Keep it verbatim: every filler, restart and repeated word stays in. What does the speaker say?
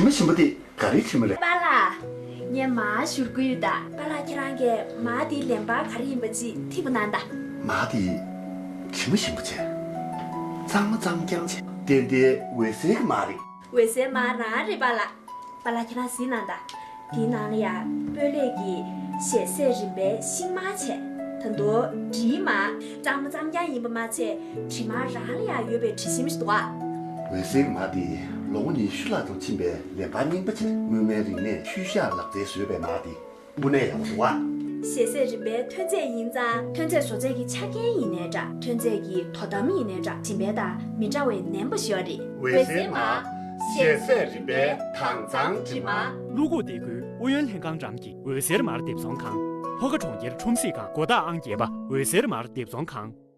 དྲི་མ་ཞིམ་པོ་དེ་ག་རེའི་དྲི་མ་རེད། པཱ་ལགས། ངས་མར་བཞུར་གི་ཡོད་ད། པཱ་ལགས་ཁྱེད་རང་གིས་མར་དེའི་ལེན་པར་ག་རེ་ཡིན་པ་ཅིག་ཐིག་པ་གནང་ད། མར་དེ་དྲི་མ་ཞིམ་པོ་བྱས། གཙང་མ་གཙང་རྐྱང་བྱས། ཏན་ཏན་འོད་ཟེར་གྱི་མར་རེད། འོད་ཟེར་མར་རང་རེད་པཱ་ལགས། པཱ་ལགས་ཁྱེད་རང་གཟིགས་གནང་ད། དེའི་ནང་ལ་ཡ་སྤོས་ལས་ཀྱི་ཞལ་ཟས་རིམ་པའི་ཤིང་མར་བྱས། ད་དུང་དྲིའི་མར། གཙང་མ་གཙང་རྐྱང་ཡིན་པ་མ་ཚད་དྲི་མ་རང་ལ་ཡ་ཡོད་པའི་དྲི་ཞིམ་ཞིག་འདུག་ཨ། འོད་ཟེར་གྱི་མར་དེ་ལོ་ངོ་ཉི་ཤུ་ལྷག་ཙམ་ཕྱིན་པའི་ལེན་པར་རྙིང་པ་ཅིག་སྔོན་མའི་རིག་གནས་ཤུལ་བཞག་ལག་རྩལ་བཟོས་པའི་མར་དེ་དངོས་གནས་ཡག་པོ་འདུག་ཨ། ཞལ་ཟས་རིམ་པའི་ཐོན་རྫས་ཡིན་ཙང་། ཐོན་རྫས་བཟོ་རྩལ་གྱི་ཆ་རྐྱེན་ཡིན་ནའི་འདྲ། ཐོན་རྫས་ཀྱི་དོ་དམ་ཡིན་ནའི་འདྲ། ཞིམ་པ་དང་མི་འདྲ་བའི་ནན་པོ་ཞིག་ཡོད་རེད། འོད་ཟེར་མར། ཞལ་ཟས་རིམ་པའི་དྭངས་གཙང་དྲི་མ། ཀླུ་འགོག་སྡེ་ཁུལ་ཨུ་ཡོན་ལྷན་ཁང་འགྲམ་གྱི་འོད་ཟེར་མར་འདེབས་ཚོང་ཁང་། ལྷོ་ཁ་གྲོང་ཁྱེར་ཁྲོམ་གཟིགས་ཁང་སྒོ་རྟགས་ཨང་བརྒྱད་པ། འོད་ཟེར་མར་འདེབས་ཚོང་ཁང་།